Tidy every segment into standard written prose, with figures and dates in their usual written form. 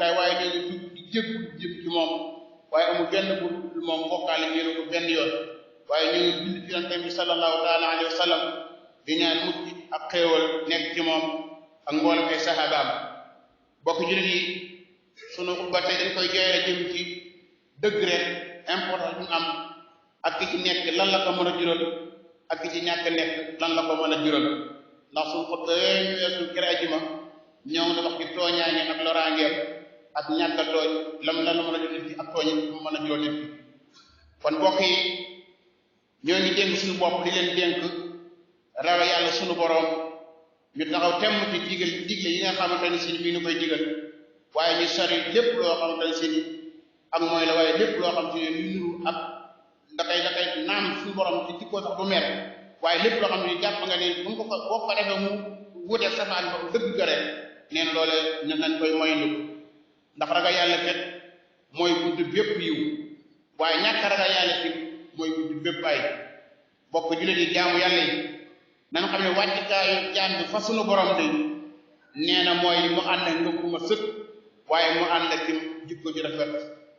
jumtukaay waaye ñoo ngi tuub di jëm ci moom waaye amul benn bu moom bokkaale ñeenu ko benn yoon waaye ñoo ngi julli ci yonent bi sallallahu taala alayhi wa sallam di ñaan mucc ak xéewal nekk ci moom ak mboolem ay sahabaam bokk jullit yi sunu xutba tey dañ koy jooyee jëm ci dëgg rek important ñu am ak ki ci nekk lan la ko mën a jural ak ki ci ñàkk nekk lan la ko mën a jural ndax suñu xutba yooyu ñu weesu kër ajuma ñoo ngi wax ci tooñaañe ak loraangeem ak ñàkk a tooñ lan la mën a jural nit ki ak tooñ mu mën a jural nit ki kon mbokk yi ñoo ngi dénk suñu bopp di leen dénk rawe yàlla suñu boroom ñu taxaw temm ci digle yi nga xamante ne si bii ñu koy digal waaye ñu sori lépp loo xamante ne si ak mooy la waaye lépp loo xam si ne lu nuru ak dakay naam suñu borom ci jikkoo sax du mer waaye lépp loo xam ne jàpp nga ni bu ko boo ko defee mu wute safaan ba dëgg ga rek neen loole nañ koy moytu ndax ragal yàlla kat mooy buntu bépp yiw waaye ñàkk ragal yàlla fi mooy buntu bépp ay bokk jullit yi jaamu yàlla yi nan xam ne wàccukaayu jaam bi fa sunu borom de nee na mooy mu ànd ak ngëpp ma sëkk waaye mu ànd ak jikko ju rafet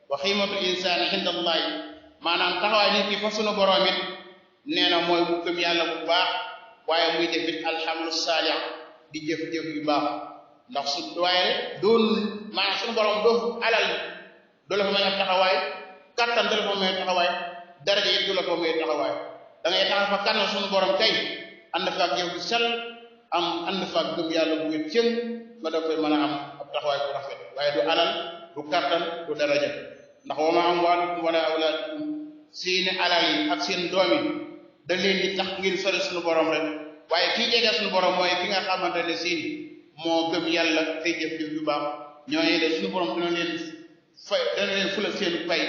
wa xiimatu insaani inda allahi maanaam taxawaay nit ki fa sunu borom it nee na mooy mu gëm yàlla bu baax waaye muy def it alhamdu saalih di jëf-jëf yu baax ndax su waaye doon maanaam sunu borom doo alal du la fa may ab taxawaay kattan du la fa may taxawaay daraja it du la fa may taxawaay da ngay taxaw fa kanam sunu borom kay ànd fa ak jëf bu sell am ànd fa ak gëm yàlla bu wér cëng nga daf koy mën a am ab taxawaay bu rafet waaye du alal du kattan du daraja ndax wa ma amwaalukum wala awlaadukum seeni alal yi ak seen doom yi da leen di tax ngir sori suñu borom rek waaye kii jege suñu borom mooy ki nga xamante ne siin moo gëm yàlla tey jëf-jëf yu baax ñooñu de suñu borom dina leen fulal seen fay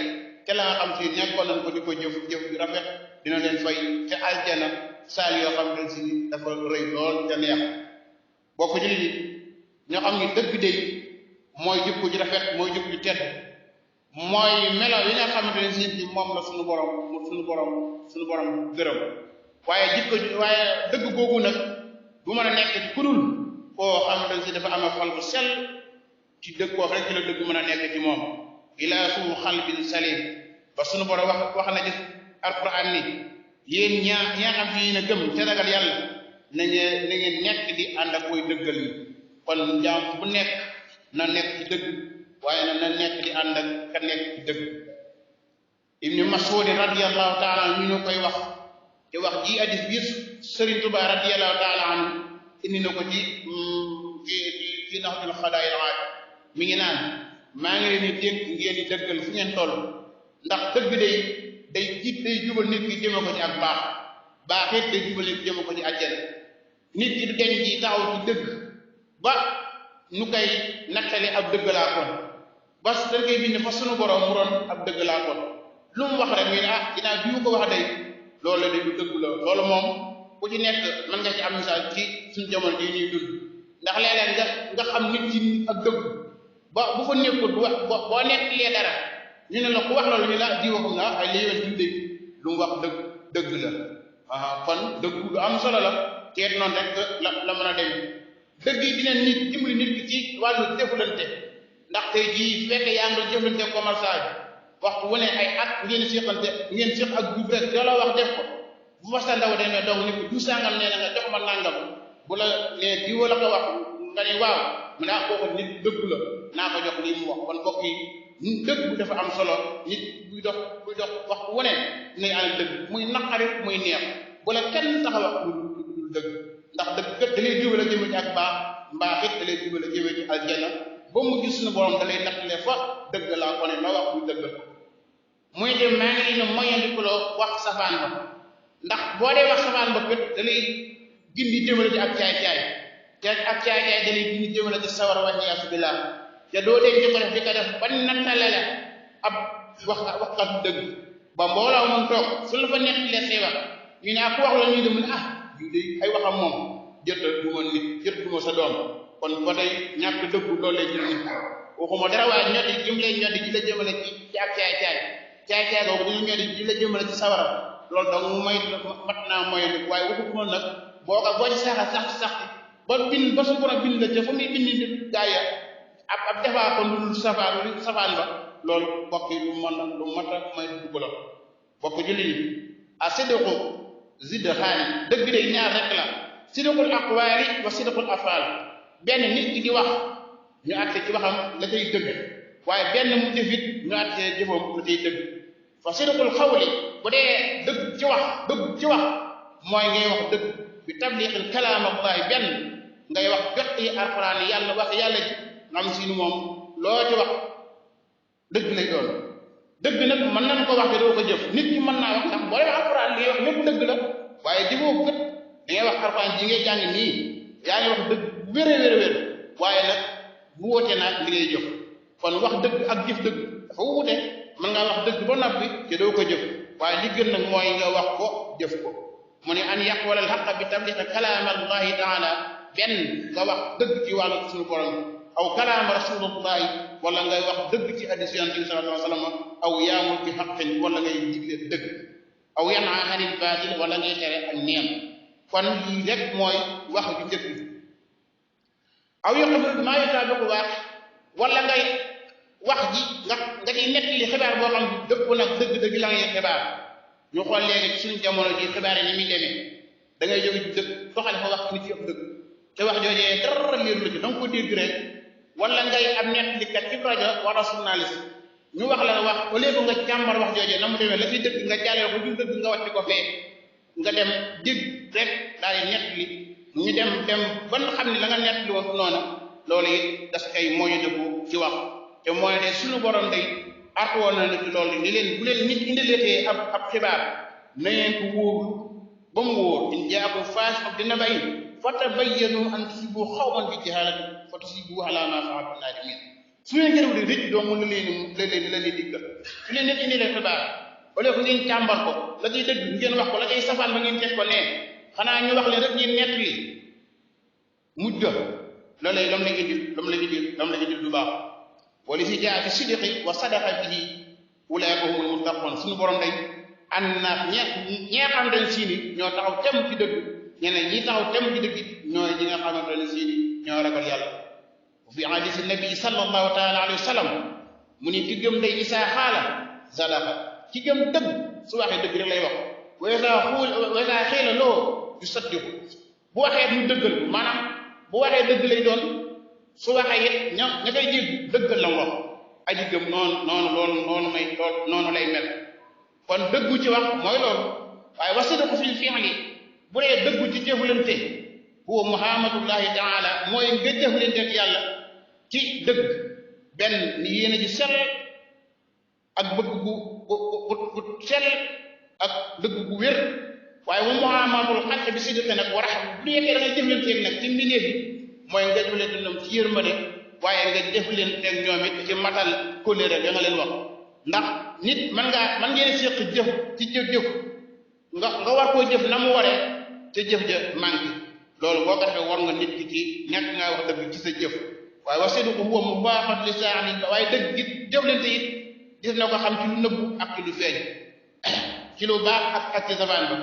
te la nga xam si nekkoon nañ ko di ko jëf yu rafet dina leen fay te aljana saal yoo xam ne si dafa rëy lool te neex bokk jullit yi ñoo xam ni dëgg de mooy jikko ju rafet mooy jikko ju tedd mooy melo yi nga xamante ne si moom la suñu borom gërëm waaye jikko waaye dëgg googu nag bu mën a nekk ci kudul koo xamante ne si dafa am xol bu sell ci dëgg koo rek ci la dëgg mën a nekk ci moom ilaa su xalbin salim ba suñu borom wax na ci alquran ni yéen ñaa xam fi yéen a gëm te ragal yàlla na ngeen nekk di ànd ak koy dëggal ni kon jaam bu nekk na nekk ci dëgg waaye na nekk di ànd ak ka nekk ci dëgg ibnu Mas'ud radiyallahu taala ñu ñu koy wax te wax ji hadis bi Sëriñ Tuubaa radiyallahu taala anhu indi na ko ci Nahjul Qadaa'il Aad mi ngi naan maa ngi leen di dénk ngeen di dëggal fu ngeen toll ndax dëgg day jubal nit ki jëme ko ci ak baax it day jubal nit ki jëme ko ci àjjana nit ki du deñ ji taxaw ci dëgg ba nu koy nattale ab dëgg laa kon ba dañ koy bind fa sunu borom mu doon ab dëgg laa kon lu mu wax rek ñu ne ginnaaw bi ko wax day loolu de du dëgg la loolu moom ku ci nekk mën nga ci am misaal ci suñu jamono ji ñuy dund ndax léeg-léeg nga xam nit ci ak dëgg ba bu fa nekkul boo nekk lee dara ñu ne la ku wax loolu ñu la di waxum na ay li yoon dundee lu mu wax dëgg la kon dëgg lu am solo la teet noonu rek la mën a dem dëgg yi dina nit dimbali nit ki ci wàllu jëflante ndax tey jii fekk yaa ngi jëflante commerçant waxtu wu ne ay at ngeen séq ak jub rek loola wax def ko bu fa sa ndaw demee donc nit du sàngam nee na nga jox ma nàngam bu la nee di wala ko wax nga ne waaw mu ne kooku nit dëgg la naa ko jox lii mu wax kon mbokk yi dëgg bu dafa am solo nit buy dox waxtu wu ne nay ànd dëgg muy naqari muy neex bu la kenn tax a wax lu dëgg ndax dëgg kat da lay jubale jëme ci ak mbaax it da lay jubale jëme ci aljanna ba mu gis suñu borom da lay nattale fa dëgg laa ko ne ma wax lu dëgg muy dem maa ngi leen moyandikuloo wax safaan ba ndax boo dee wax safaan ba pét da lay gindi jëmale ci ak caay-caay te ak caay-caay da lay gindi jëmale ci sawar wa iyaasu billaah te doo dee di ko def ba nattale la ab waxkat dëgg ba mbooloo mun toog su la fa nettalee say wax ñu ne ku wax la ñuy dem yu de ay waxam moom jëtta duma nit jët duma sa doom kon ba tey ñàkk dëggu loolu lay jël nit waxuma dara waaye ñoddi jëm lay ñoddi ji la jëmale ci ak caay-caay boobu dina ñoddi ji la jëmale ci sawara loolu donc mu may mat naa moyen waaye waxuma nag boo ci sax ba bind ba su borom bind la te fa muy bind gaaya ab defaa ko lu safaan ba loolu bokk yi lu mat a may dugg la bokk julli ñi a sidqu zid xaali dëgg de ñaar rek la sidqul aqwaali wa sidqul afaal benn nit ki di wax ñu àtte ci waxam la cay dëgg waaye benn mu defit ñu àtte jëfam la cay dëgg fa sidqul xawli bu dee dëgg ci wax mooy ngay wax dëgg bi tabliixil kalaam allahi benn ngay wax jot yi alxuraan yàlla wax yàlla ji nga am si moom loo ci wax dëgg lay doon dëgg nag mën nañ ko wax te doo ko jëf nit ki mën naa wax ndax boo demee alxuraan li ngay wax lépp dëgg la waaye jëfoo ko kat da ngay wax alxuraan ji ngay jàng nii yaa ngi wax dëgg wér waaye nag bu wóote naag li ngay jëf kon wax dëgg ak jëf dëgg dafa wuute mën ngaa wax dëgg ba noppi te doo ko jëf waaye li gën nag mooy nga wax ko jëf ko mu ne an yaqwala al xaqa bi tabliq kalaam allahi taala benn nga wax dëgg ci wàllu suñu borom aw kalaam rasulullahi wala ngay wax dëgg ci hadiis yonent bi sallallahu alayhi wa sallam aw yaamul bi xaqin wala ngay digle dëgg aw yanha anil baatil wala ngay tere ak neen kon lii rek mooy wax ju njëkk aw yuxbir bi maa yutaabiqu waax wala ngay wax ji nga ciy nettali xibaar boo xam ne dëpp nag dëgg-dëgg la ngay xibaar ñu xool léegi ci suñu jamono ji xibaar yi ni muy demee da ngay jóge ci dëgg toxale fa wax nit ci ëpp dëgg te wax joojee dara leer la ci da nga ko dégg rek wala ngay am nettalikat ci rajo wala journaliste ñu wax la wax au lieu que nga càmbar wax joojee na mu demee la ciy dëgg nga jàllale ko du dëgg nga wàcc ko fee nga dem dégg rek daal di nettali ñu dem ban xam ne la nga nettali woon noonu loolu it das kay mooy dëggu ci wax te mooy de suñu borom day artu woon na ci loolu ni leen bu leen nit indiletee ab xibaar na ngeen ko wóorlu ba mu wóor in jaakum faasiqun bi naba'in fatabayyanu an tusibu qawman bi jahaalatin fa tusibu alaa maa fa'altum naadimiin su ngeen jëru di rëcc doomu la leen diggal su leen nit indilee xibaar wala ko ngeen càmbar ko la ciy dëgg ngeen wax ko la cay safaan ba ngeen teg ko nee xanaa ñu wax leen rek ngeen nett li mujj loolee lam la indil du baax wala si jaa bi sidqi wa sadaqa bihi ulaa'ika humul muttaquun suñu borom day ànd naag ñee xam dañ siini ñoo taxaw tem ci dëgg ñeneen ñi taxaw tem ci dëgg ñooy ñi nga xamante ne siini ñoo ragal yàlla fi hadiisi nabi sallallahu taala alayhi wa sallam mu ni ki gëm day isaa xaala sadaqa ki gëm dëgg su waxee dëgg rek lay wax wa izaa qiila lahu yusaddiqu bu waxee mu dëggal maanaam bu waxee dëgg lay doon su waxee it ña koy dégg dëggal la wax aji gëm noonu lay mel kon dëggu ci wax mooy loolu waaye wa sidqu fil fi'li bu dee dëggu ci jëflante huwa muhammadullahi taala mooy nga jëflante ak yàlla ci dëgg benn ni yéene ji sell ak bëgg bu sell ak dëgg bu wér waaye wa muhammadul xalq bi sidqi nag wa rahma bu yeggee da ngay jëflanteeg nag ci mbindeef bi mooy nga jëflante ñoom ci yërmande waaye nga jëflanteeg ñoom it ci matal kóllëre da nga leen wax ndax nit man ngeen séq jëf ci jëf nga war koo jëf na mu waree te jëf ja manqué loolu boo ko defee war nga nit ki ci ñàkk ngaa wax dëgg ci sa jëf waaye wa sidqu huwa mubaaxat lisaani waaye dëgg it jëflante it gis na ko xam ci lu nëbbu ak ci lu feeñ ci lu baax ak ci safaan ba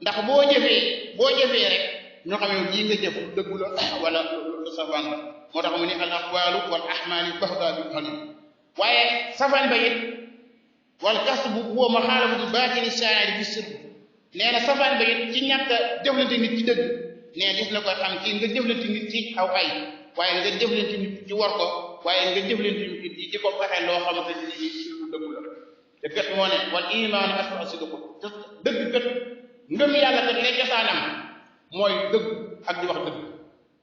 ndax boo jëfee rek ñoo xam ne lii nga jëf lu dëggu la wala lu safaan ba moo tax mu ne al aqwaalu wal ahmaali baxda bil xalim waaye safaan ba it wal kasbu huwa maxaalafatu baatini saa'iri fi sirr nee na safaan ba it ci ñàkk a jëflante nit ci dëgg nee gis na ko xam ci nga jëflante nit ci aw ay waaye nga jëflante nit ci war ko waaye nga jëflante nit ci ko fexe loo xamante ni lu dëgg la te kat moo ne wal imaanu aslu sidqu dëgg kat ngëm yàlla kat lay cosaanam mooy dëgg ak di wax dëgg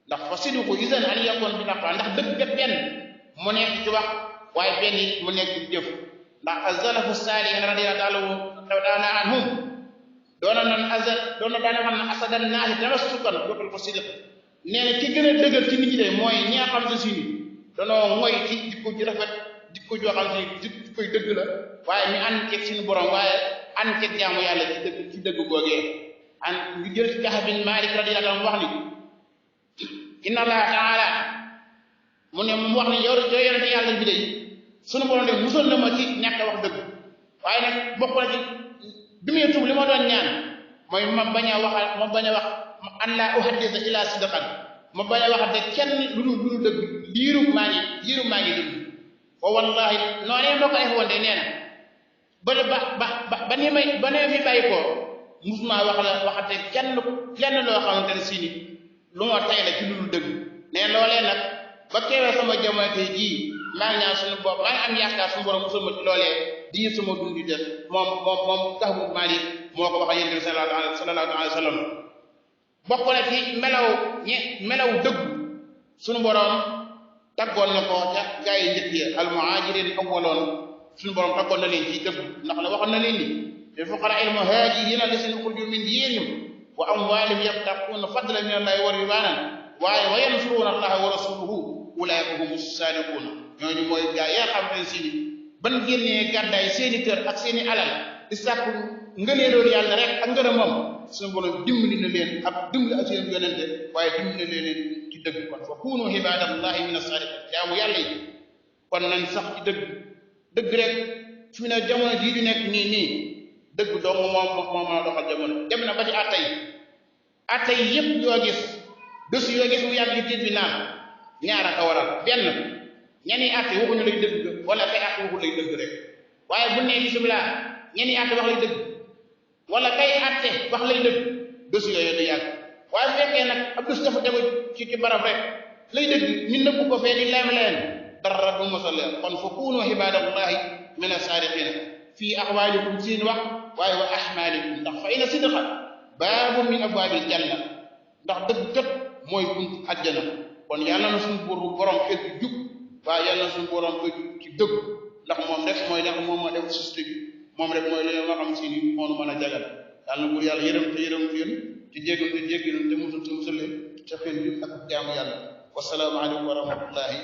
ndax fa sidqu izan an yakun bi naqa ndax dëgg kat benn mu nekk ci wax waaye benn it mu nekk ci jëf ndax az-salafu saalihiin radiyallaahu ta'aala anhum doona daana xam ne asadan naasi tamassukan bokkal ko sidq nee na ki gën a dëgër ci nit ñi de mooy ñi nga xam ne si ni danoo ngoy ci jikko ji rafet jikko joo xam ne jikkoy dëgg la waaye ñu ànd ceeg suñu borom waaye ànd ceeg jaamu yàlla ci dëgg googee an ñu jël ci Kaab bin Maalik radiyallaahu anhu wax ni inna Allaaha ta'aala mu ne mu wax ni yow yonente yàlla bi de suñu borom de musal na ma ci ñàkk a wax dëgg waaye nag bokk na ci bi muy tuub li ma doon ñaan mooy ma bañ a wax an laa uhaddisa illaa sidqan ma bañ a wax de kenn lu dul dëgg diiru maa ngi dund fa wallahi noonee ma ko def woon de nee na ba ni fi bàyyi ko musuma waxate kenn lenn loo xamante ne si ni lu ma tay la ci lu dul dëgg ne loolee nag ba keewee sama jamono tey jii maa ngi ñaan suñu bopp maa ngi am yaakaar suñu borom musul ma ci loolee diir sama dund di des moom Ka'b Malik moo ko wax yonent bi sallallahu alayhi wa sallam bokk na ci melaw dëgg suñu borom taggoon na ko ca gaa yi njëkk yi al muhajirin awwaloon suñu borom taggoon na leen ci dëgg ndax la waxoon na leen ni lil fuqaraa al muhaajiriina allaziina uxrijuu min diyaarihim wa amwaalihim yabtaquuna fadlan min allahi wa ridwaanan waaye wa yansuruuna allaha wa rasuulahu ulaa'ika humu saadiquun ñooñu mooy gaa yi nga xam ne si ni ban génnee gàddaay seeni kër ak seeni alal di sàkku ngëneeloolu yàlla rek ak ngërëmam suñu borom dimbali na leen ak dimbali ak seen yonente waaye dimbali na leen ci dëgg kon fa kuunu ibaadallahi mina saadiqiin jaamu yàlla yi kon nañ sax ci dëgg rek fi ne jamono jii di nekk nii dëgg dong moom mën a doxal jamono dem na ba ci atte yi yëpp yoo gis dossier yoo gis mu yàgg ci tribunal ñaara ka waral benn ñeni atte waxuñu lay dëgg wala kay atte waxu lay dëgg rek waaye bu nee bismillah ñeni atte wax lay dëgg wala kay atte wax lay dëgg dossier yooyu du yàgg waaye bu fekkee nag ab dossier dafa tegu ci barab rek lay dëgg ñu nëbb ko fee di leem leen dara du mos a leer kon fa kuunu ibaadallahi mina saadiqiina fii axwaalikum seen wax waaye wa ahmaalikum ndax fa inna sidqa baabun min abwaabil janna ndax dëgg kat mooy bunt àjjana kon yàlla na suñu borom fekk jub waaye yàlla na suñu borom fekk ci dëgg ndax moom rek mooy ndax moom ma def société bi moom rek mooy leen nga xam si ni moo nu mën a jagal yàlla na buur yàlla yërëm te yéen ci jéggal te musal leen ca xeen jub ak jaamu yàlla wasalaamu aleykum wa rahmatullahi